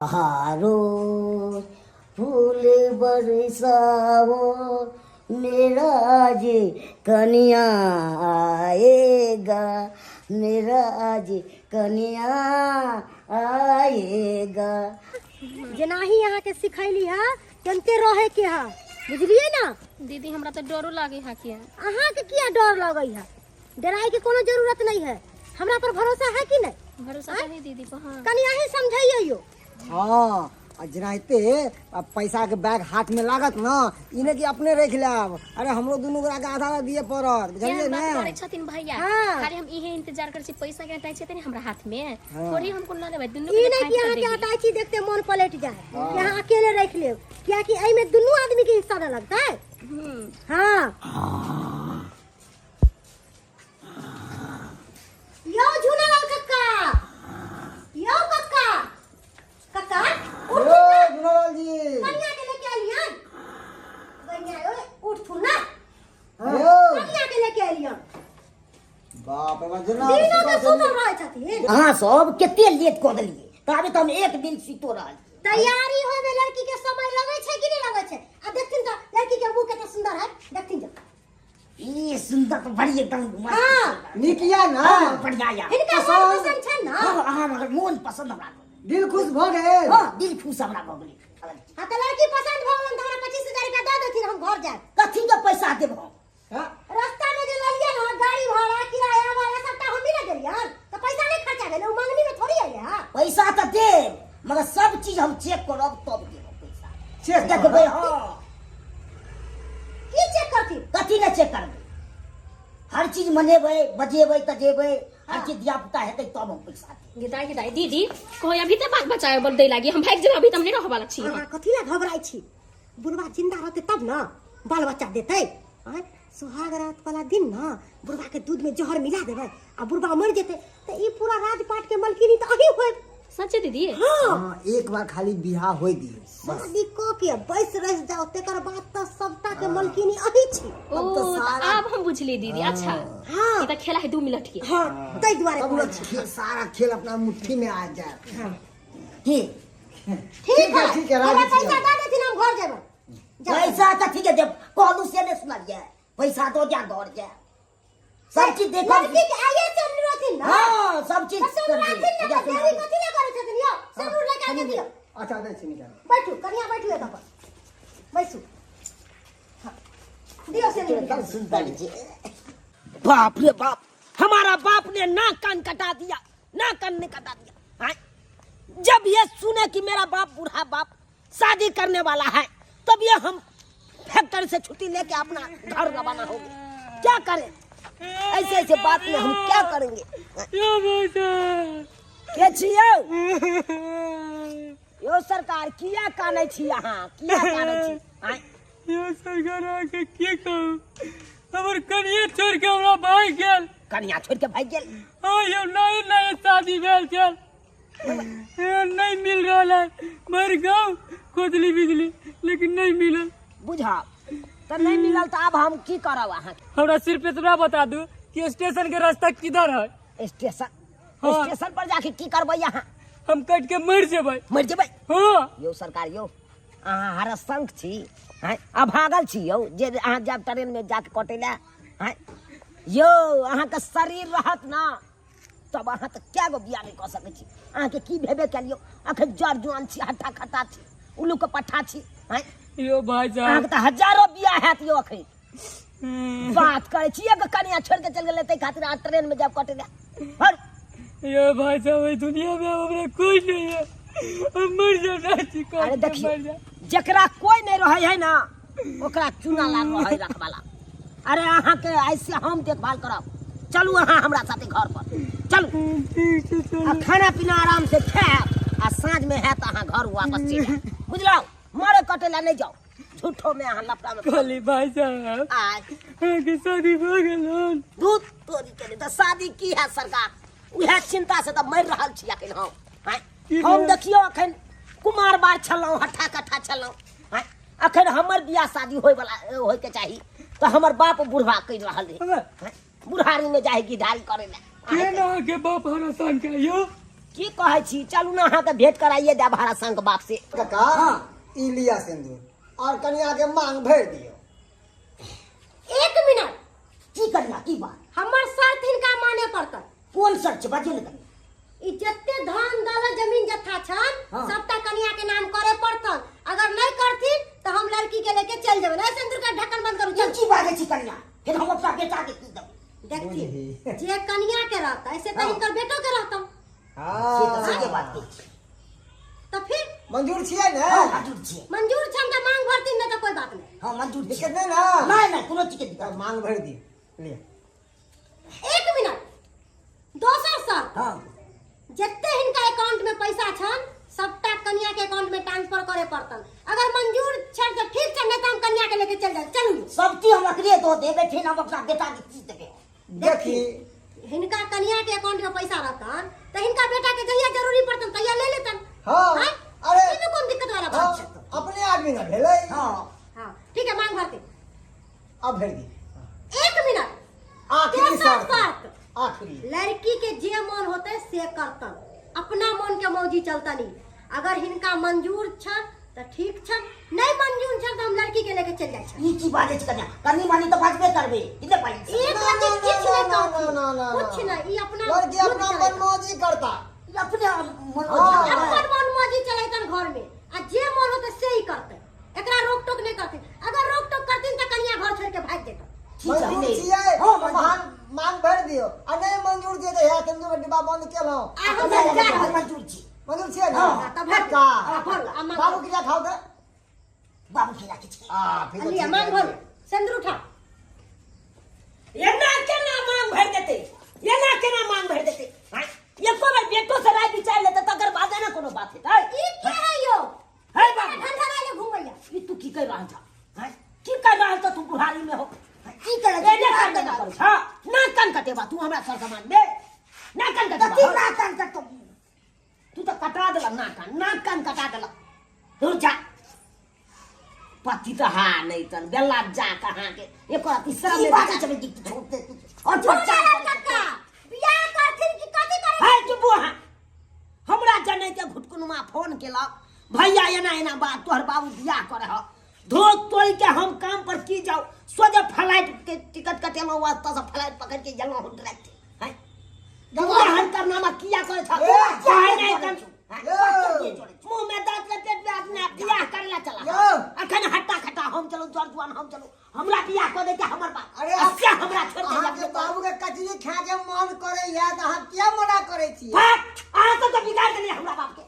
हारो फूल बरसाओ मेरा जे कनिया आएगा, मेरा जे कनिया आएगा। जेनाही अहाँके सिखैली है तेनते रहे के है, बुझलिए ना? दीदी, हमरा तो डरो लागे है किया। अहाँके किया डर लगे है? डराए के कोनो जरूरत नहीं है। हमरा पर भरोसा है कि नहीं? भरोसा तो है दीदी पर। हाँ, कनी अहीं समझाइयो। हाँ, आ जेनाहिते आ पैसा के बैग हाथ में लागत न, इने कि अपने रख लेब। अरे हमरो दुनू गोरा के आधा आधा दिए पड़त, बुझलिए केहन बात ने? करै छथिन भैया? हाँ। खाली हम इहे इंतजार करै छी, पैसा के अटाई छथिन हमरा हाथ में, थोड़ी हम कोनो लेबै दुनू ई के नहीं फाँकि कि कऽ अहाँके देबै। अटाची देखते मन पलट जाए कि अहाँ अकेले रख लेब, कियाकि एहिमे दुनू आदमी के हिस्सा न लगतै। हाँ यौ झूलालाल कक्का, यौ कक्का, कक्का उठ। ओ झूलालाल जी, कनिया के लेके एलियन। कनिया ओए, उठथुन ना। यौ कनिया के लेके एलियन। बाप रे बाप, जेना दिनो के सुतल रहै छथिन। अहाँ सब कते लेट कऽ देलियै, ताबे तऽ हम एक दिन सुतो रहल। तैयारी होय में लड़की के समय लगै छै कि नहि लगै छै? आ देखथिन तऽ लड़की के मुंह कते सुंदर है, देखथिन जब ई सुंदर तऽ बड़ी एकदम मस्त। हाँ। नीक या ना? हाँ, बढ़िया या। हिनका मन पसंद छै ना? हाँ, अहाँ मगर मोन पसंद हमरा भऽ गेल। दिल खुश भऽ गेल। हाँ, दिल खुश हमरा भऽ गेल। हाँ तऽ लड़की पसंद भऽ गेल तऽ हमरा 25,000 रुपया दऽ देथिन, हम घर जायब। कथी के पैसा देब हम? हाँ? रास्ता में जे ललियन हँ, गाड़ी भाड़ा किराया भाड़ा सबटा हम ही ने देलियन, तऽ पैसा नहीं खर्चा भेलै? ओ मंगनी में थोड़ी अइलै हँ। पैसा तऽ देब, मगर सब चीज हम चेक करब तब देब पैसा। चेक देखबै। हाँ, की चेक करथिन? कथी ने चेक करबै? हर चीज मनेबै, बजेबै, तजेबै, हर चीज धिया पुता हेतै तब हम पैसा देब। गे दाई, गे दाई, दीदी कहो अभी ते बाल बच्चा बोल दे लागी, हम भागि जेबै, अभी त हम नहीं रहऽ वाला छी। अहाँ कथी ला घबराइ छी? बुढ़वा जिंदा रहतै तब ने बाल बच्चा देतै। आँय, सुहाग रात वाला दिन न बुढ़वा के दूध में जहर मिला देबै आ बुढ़वा मर जेतै तऽ ई पूरा राजपाट के मलकिनी तऽ अहीं होयब। सच्चे दीदी? हाँ। हाँ, एक बार खाली बियाह होय दियौ बस। शादी कऽ के बैस रहि जाओ, तेकर बाद तऽ सबटा के मलकिनी अहीं छी। ओ तब तऽ तऽ सारा आब हम बुझली दीदी, अच्छा। हाँ। ई तऽ खेला है 2 मिनट के। हाँ, ताहि दुआरे तब कहै ने छी। खेल, सारा खेल अपना मुट्ठी में आ जाए। हाँ। की? ठीक है। ठीक है, हमरा राजी छी पैसा हम। दऽ देथिन, हम घर जेबै। जाउ। पैसा कथी के देब? कहलू से नहि सुनलियै? पैसा दऽ जा, घर जा, सब चीज देखब। लड़की के आइए से रहथिन ना? हाँ, सब चीज तऽ सब रहथिन ने, तऽ देरी कथी लए करै छथिन यौ? सब लड़का के दियौ। अच्छा, दै छी निकाल। बैठू कनिया, बैठू, एतऽ पर बैसू। हाँ। दियौ से एकदम सुंदर जी। बाप रे बाप, हमारा बाप ने ना कान कटा दिया, ना कान ने कटा दिया। हाँ? जब ये सुने कि मेरा बाप, बूढ़ा बाप शादी करने वाला है, तब ये हम फैक्ट्री से छुट्टी लेके अपना घर रवाना हो गए। क्या करें, ऐसे ऐसे बात में हम क्या करेंगे? के छियौ यो सरकार? किया कानै छी अहाँ? किया कानै छी आँय? यौ सरकार, अहाँके की कहू, हमर कनिया छोड़ि के हमरा भागि गेल। कनिया छोड़ि के भागि गेल? हाँ यौ, नए नए शादी भेल छल, नहीं मिल रहा है। मर गाँव खोजली बिजली, लेकिन नहीं मिलल। बुझब तऽ नहि मिलल तऽ आब हम की करब अहाँके? हमरा सिर्फ इतना बता दू कि स्टेशन के रास्ता किधर है। स्टेशन? हाँ। स्टेशन पर जाके की करबै अहाँ? हम कट के मर जेबै। मरि जेबै? हाँ। यौ सरकार, यौ अहाँ हरसंख छी, हैं? अभागल छी यौ, जे अहाँ जायब ट्रेन में जाके कटै लए, हैं? यौ, अहाँके शरीर रहत ना तब अहाँ तऽ कए गो बियाह नहि कऽ सकै छी। अहाँके की भेबे कयल यौ? अखन जर जुआन छी, हट्टा खट्टा छी, उल्लू के पट्ठा छी, हैं? यो भाई साहब, अहाँके तऽ हजारो बियाह हैत यौ। अखन बात करै छी, एगो कनिया छोड़ि के चलि गेलै, ताहि खातिर अहाँ ट्रेन में जायब कटै लए? हर यो भाई साहब, इस दुनिया में अब हमरा कोई नहीं है, हम मर जाना छी। अरे कट के देखियौ, मर जा। जकरा कोई नहीं रहे है ना, ओकरा चुना लाल रहे रखवाला। अरे अहाँके ऐसे हम देखभाल करब। चलू अहाँ हमरा साथे घर पर चलू। ठीक छै, चलू। आ खाना पीना आराम से खायब आ साँझ में हैत अहाँ घर वापस चलि जायब, बुझलहुँ? मरे कटे ला नहीं जाओ, झूठो में अहाँ लफड़ा में। कहली भाई साहब, आय? अहाँके शादी भऽ गेल हन? दूध तोरी के तऽ शादी की है सरकार, उएह चिंता से तऽ मरि रहल छी अखन हम, आँय? की हम भेल? देखियौ, अखन कुमार बार छलहुँ, हट्ठा कट्ठा छलहुँ, आँय? अखन हमर बियाह शादी होय वाला होय के चाही तऽ हमर बाप बुढ़वा कहि रहल है, हमरा आँय? बुढ़ारी में जाए गिधारी करे ला। के ना अहाँके बाप हरासान के यौ? की कहै छी चलू ने अहाँके भेंट कराइए देब हरा संग बाप से। काका ई लिया सिंदूर और कनिया के मांग भरि दियौ। एक मिनट। की कनिया की बात? हमर शर्त हिनका माने पड़तन। कोन शर्त छै बाजियौ ने कनि। ई जते धन दौलत जमीन जत्था छन हाँ। सबटा कनिया के नाम करे पड़तन। अगर नहीं करथिन तो हम लड़की के लेके चल जेबै। नहीं सिंदूर के ढक्कन बंद करू। चल की बाजै छी कनिया? फिर हम अपना बेटा के की देबै? देखथिन जे कनिया के रहता से तो हिनकर बेटो के रहता। से तऽ सहिए बात कहै छी। तो फिर मंजूर छियै ने? हाँ, मंजूर छियै। मंजूर छन तऽ मांग भरथिन, नहीं तो कोई बात नहीं। हाँ मंजूर छियै। दिक्कत नहीं ना? नहीं नहीं कोनो चीज के दिक्कत नहीं। मांग भरि दी ले। एक मिनट दोसर शर्त। हाँ जते हिनका अकाउंट में पैसा छन सबटा कनिया के अकाउंट में ट्रांसफर करे पड़तन। अगर मंजूर छन तो ठीक छन, नहीं तो हम कनिया के लेके चल जाए। चलू सब चीज हम अकरे दो देबै, फिर हम अपना बेटा के की देबै? देखी हिनका कनिया के अकाउंट में पैसा रहतन तो हिनका बेटा के जहिया जरूरी पड़तन तहिया ले लेतन। हाँ, हाँ? अरे, एहिमे कोन दिक्कत वाला हाँ, बात छै? अपने आदमी ना भेलै। हाँ। हाँ ठीक है मांग भरते। अब भरि दी। एक मिनट। आखिरी तेसर शर्त। शर्त। आखिरी। लड़की के जे मन होते से करतन, अपना मन के मौजी चलतनी। अगर हिनका मंजूर छन तो ठीक छन, नहीं मंजूर छन तो हम लड़की के लेके चल जाय छन। ई की बाजै छी कन्या? कनी मानी तो बाजबे करबे। इने पाई। एक रति किछ नहीं कहथिन। ना, ना, ना। कुछ नहीं, ई अपना लड़की खुद अपना चलेतन। मनमौजी करता। ई अपने मनमौजी हाँ। करता। अपन मनमौजी चलेतन घर में, आ जे मन होते से ही करते, एकरा रोक टोक नहीं करथिन। अगर रोक टोक करथिन तो कन्या घर छोड़ के भाग जेतन। ठीक छै, मंजूर नहि। छियै, हाँ, मंजूर। महान मांग भरि दियौ। आ नहीं मंजूर छियै तऽ हे सिंदूर के डिब्बा बंद केलहुँ। आ हम सब जा रहल छी। मंजूर छी। मंजूर छियै ने? हाँ, तब भरि। पक्का? हाँ, भरू। आ मांग बाबू किया खाउ तऽ? बाबू किया किछु? आ, फिर लिअ, मांग भरू। सिंदूर उठाउ। एना केना मांग भरि देतै? एना केना मांग भरि देतै? हाँ? एको बेर बेटो से राय विचार लेतै तकर बादे ने कोनो बात हेतै। ई के है यौ? है बाबू। ढंढरा ले घुमैया। ई तू की कहि रहल छह? हाँ? की कहि रहल छह तू बुढ़ारी में हो? की करै छी? एने कान कटबा करै छह? ना कान कटेबा तू हमरा सर सामान में। ना कान कटेबा। कथी ना कान कटतौ? तू तऽ कटा देलक ना कान, ना कान कटा देलक। दूर जा। पति तऽ हा नहीं तन बेला जा कहाँ के एको राति शरम की नहीं बात छै छै छोड़ दे। और बच्चा काका बियाह करथिन कि कथी करै? है चुप अहाँ। हमरा जनै के घुटकुनुमा फोन केलक, भैया एना एना बात तोहर बाबू बियाह करे ह। धोत तोड़ के हम काम पर की जाऊ? सोझे फ्लाइट के टिकट कटेलहुँ, ओतऽ से फ्लाइट पकड़ के गेलहुँ हम डायरेक्ट। हैं? हर करनामा किया करे छ? चाहे नहीं कर। मुंह में दांत लपेट में अपना बियाह करला चला। अखन हट्टा खट्टा हम चलू, जर जुआन हम चलू, हमरा बियाह कऽ देते हमर बाप। अरे से हमरा छोड़ के अहाँके बाबू के कचरी खा के मन करैया तऽ अहाँ किया मना करै छी? अहाँ सब तऽ बिगाड़ देलियै हमरा बाप के,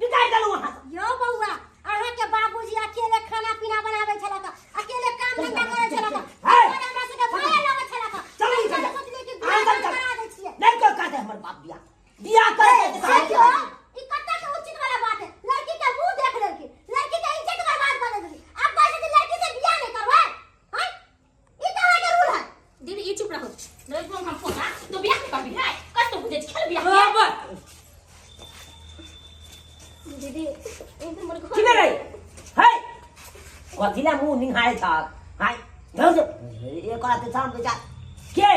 बिगाड़ देलहुँ अहाँ सब। यौ बौआ, अहाँ के बाबूजी अकेले खाना पीना बनाबै छलक, अकेले काम धंधा करै छलक, हमरा सबके भाड़ा लाबै छलक। चलू चलू सोचलियै कि बियाह करा दै छियै। नहि कोइ कहतै हमर बाप बियाह बियाह करे। देखियौ ई कत्ता के उचित वाला बात है। लड़की के मुंह देख लेलखिन, लड़की के इज्जत बर्बाद कर देलखिन। अब कहै छथिन लड़की से बियाह नहीं करबै। हैं? ई कहाँ के रूल है? दीदी ई चुप रहू। नहीं फोन हम फोन तो बियाह नहीं करबी है। कस तो बुझे खेल बियाह। बराबर। दीदी एक दिन मोर घर की भेलै? है कथी ला मुंह निहारे छ? हाय धर दे एक रात शाम के जा के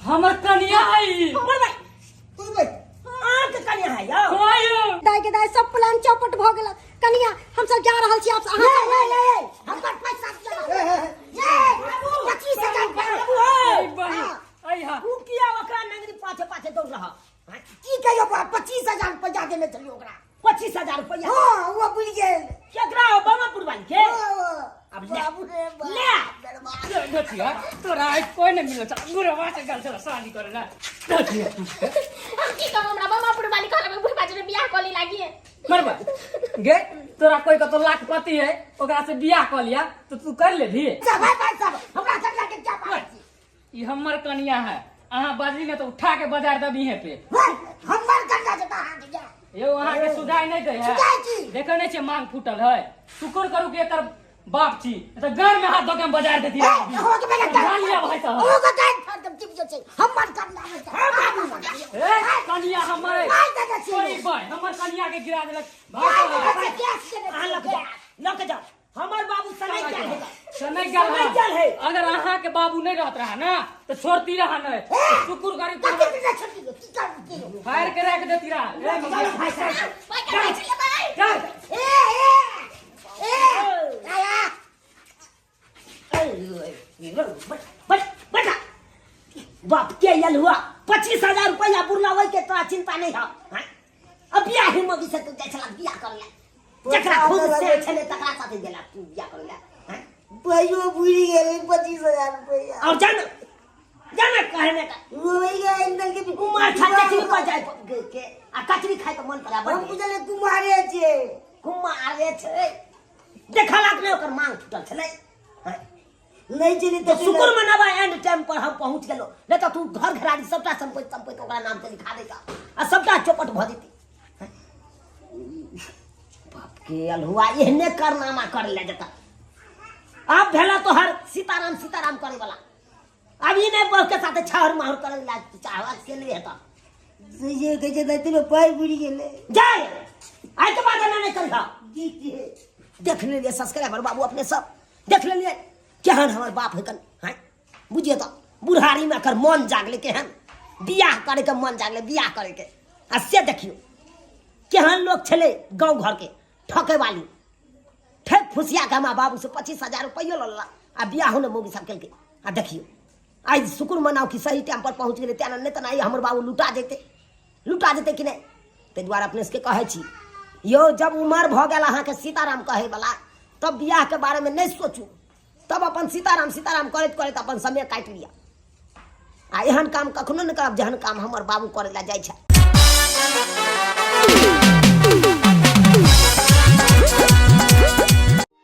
हमर कनिया है ई। बोल भाई तू बैठ। अहाँ के कनिया है यौ? हाँ यौ। दाई के दाई सब प्लान चौपट भ गेल। कनिया हम सब जा रहल छी आप अहाँ सब हमर पैसा दिअ। ए, ए, ए, 25,000 बाबू आई हो। बहिन, आई हा। उ किया ओकरा नंगरी पाछे पाछे दौड़ रहा? की कहियो बा 25,000 रुपया देने चलियो ओकरा। 25,000 रुपया। हाँ, वो बुझि गेल। केकरा हो बाबापुर वाली के? अब ले। बाबू रे बाप, ले। बर्बाद। देखिया तोरा आज कोई नहीं मिलो चल बुढ़वा से गल चल शादी करे ना। देखिया हम की कहब हमरा बाबापुर वाली कहलक बुढ़बा जरे बियाह कऽ ली लागी। मरबा गे तोरा कोई कतो लाखपति है ओकरा से बियाह कऽ लिया तो तू कर लेबी। सब है भाई साहब, हमरा कनिया के क्या बात छी? ई हमर कनिया है, अहाँ बजली ने तो उठा के बाजार दबी है पे। हमर कनिया के कहाँ के जा? यो अहाँ के सुधाई नहीं दे है। सुधाई की? देखो नहीं छे मांग फूटल है। शुक्र करू कि एकर बाप छी, तो घर में हाथ धो के हम बाजार देती है। हो के बेटा जान लिया भाई साहब। हो के टाइम फाड़ दम चिप जे छै। हमर कनिया के ए कनिया हमर है। भाई दादा छी। ओए भाई हमर कनिया के गिरा देलक। भाई अहाँ लग जाओ, लग जाओ। हमर बाबू समय क्या है समय गेल समय गेल है। अगर अहाँ के बाबू नहीं रहत रहा ना तो छोड़ती रहा नहीं शुक्र करी कथी के छोटी की कर की फायर के रख देती रहा ए, चल भाई साहब पैसा के भाई चल। ए ए ए आया बैठा बाप के यल हुआ 25,000 रुपया बुरला वही के तोरा चिंता नहीं है हैं? अब बियाह ही मोदी से तू जाइ छला बियाह कर ले जकरा खुद से छले तकरा साथे गेला तू बियाह कर ले हैं? पैसो बुरी गेलै 25,000 रुपया और जान जान कहने का रोई गए इंदल के कुमार छा कचरी पर जाय के आ कचरी खाय के मन पड़ा हम बड़ बुझले कुमारे छे कुमारे छै देखलक नहि ओकर मांग टूटल छलै हैं? नहीं चली तो शुक्र मनाबा एंड टाइम पर हम पहुंच गेलो नहीं तो तू घर घराड़ी सबटा संपत्ति संपत्ति ओकरा नाम से लिखा देता आ सबटा चौपट भऽ जेतै बाप के अलहुआ एहने कारनामा कर ले जेता आब भेला तो हर सीताराम सीताराम करे वाला अब ई नहीं बह के साथे छाहर माहर करे ला चाहवा से नहीं हेता जे कहै छै दैते में पाइ बुरी गेलै जाय आइ के बाद एना नहीं करिहा जी जी देख लेलियै सब्सक्राइबर बाबू अपने सब देख लेलियै केहन हमर बाप हेकन हैं बुझिए तऽ बुढ़ारीमे एकर मन जागलै केहन बियाह करैके मन जागलै बियाह करैके आ से देखियौ केहन लोक छलै गाँव घरके ठकै वाली ठक फुसिया के हमरा बाबूसँ 25,000 रुपैयो लऽ लेलक आ बियाहो ने मौगी सब केलकै आ देखियौ आइ शुक्र मनाउ कि सही टाइम पर पहुँच गेलै तेना नहि तऽ हमर बाबू लुटा जेतै लुटा जेतै कि नहि ताहि दुआरे अपने सबके कहै छी यौ जब उमर भऽ गेल अहाँके सीताराम कहैवला तब बियाहके बारेमे नहि सोचू तब अपन सीताराम सीताराम करैत करैत अपन समय काटि लिअ आ एहन काम कखनो नहि करब जेहन काम हमर बाबू करै लए जाइ छै।